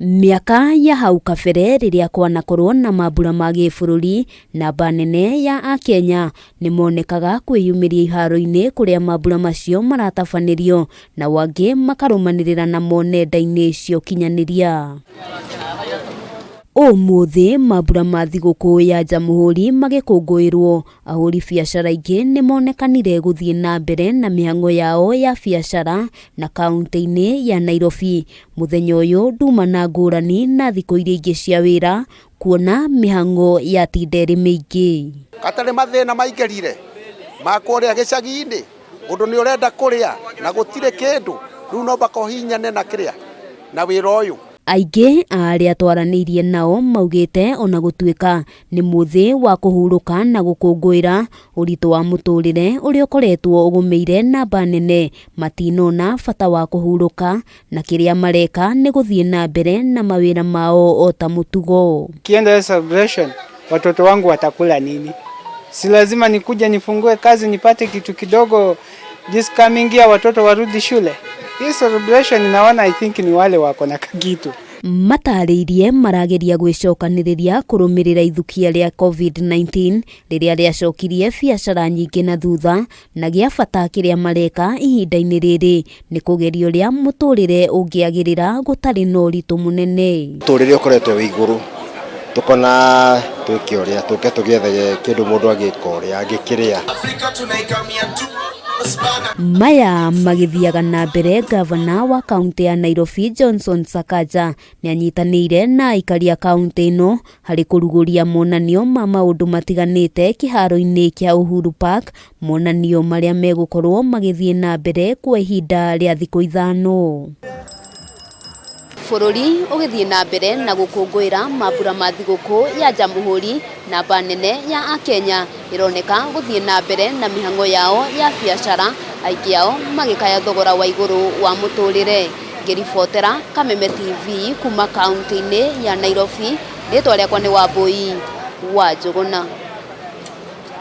Mĩaka ya hau kabere rĩrĩa kwanakorwo na mambura ma gĩbũrũri, namba nene ya Akenya nĩmonekaga kwĩyumĩria iharo-inĩ kũrĩa mambura macio maratabanĩrio, nao angĩ makarũmanĩrĩra namo nenda-inĩ cia ũkinyanĩria. Ũmũthĩ mambura ma thigũkũ ya Jamhuri magĩkũngũĩrwo, ahũri biacara aingĩ nĩmonekanire gũthiĩ na mbere na mĩhang'o yao ya biacara na kaunti-inĩ ya Nairobi. Mũthenya ũyũ nduma na ngũrani na thikũ iria ingĩ cia wĩra kuona mĩhang'o yatinda ĩrĩ mĩingĩ. Gatarĩ mathĩna maingĩrire ma kũrĩa gĩcagi-inĩ, ũndũ nĩ ũrenda kũrĩa na gũtirĩ kĩndũ, rĩu no mpaka ũhihinyane na kĩrĩa na wĩra ũyũ. Aingĩ a arĩa twaranĩirie nao maugĩte ona gũtuĩka nĩ mũthĩ wa kũhurũka na gũkũngũĩra ũritũ wa mũtũrĩre ũrĩa ũkoretwo ũgũmĩire namba nene, matinona bata wa kũhurũka na kĩrĩa mareka nĩ gũthiĩ na mbere na mawĩra mao o ta mũtugo. Kienda celebration, watoto wangu watakula nini? Si lazima nikuje nifungue kazi nipate kitu kidogo this coming year watoto warudi shule. Hii celebration naona I think ni wale wako na kakitu. Matarĩirie marageria gwĩcokanĩrĩria kũrũmĩrĩra ithukia rĩa COVID-19 rĩrĩa rĩacokirie biacara nyingĩ na thutha, na gĩa bata kĩrĩa mareka ihinda-inĩ rĩrĩ nĩ kũgeria ũrĩa mũtũrĩre ũngĩagĩrĩra gũtarĩ na ũritũ mũnene. Mũtũrĩre ũkoretwo wĩ igũrũ, tukona twĩke ũrĩa tũke tũgĩethe kĩndũ mũndũ angĩka ũrĩa angĩkĩrĩa. Maya magĩthiaga na mbere, gavana wa kaunti ya Nairobi Johnson Sakaja nĩanyitanĩire na aikari a kaunti ĩno harĩ kũrugũria monanio ma maũndũ matiganĩte kĩharo-inĩ kĩa Uhuru Park, monanio marĩa megũkorwo magĩthiĩ na mbere kwa ihinda rĩa thikũ 5. Bũrũri ũgĩthiĩ na mbere na gũkũngũĩra mambura ma thigũkũ ya Jamhuri, namba nene ya Akenya ĩroneka gũthiĩ na mbere na mĩhang'o yao ya biacara, aingĩ ao magĩkaya thogora wa igũrũ wa mũtũrĩre. Ngĩribotera Kameme TV kuma kaunti-inĩ ya Nairobi, rĩtwa rĩakwa nĩ Wambui wa Njũgũna.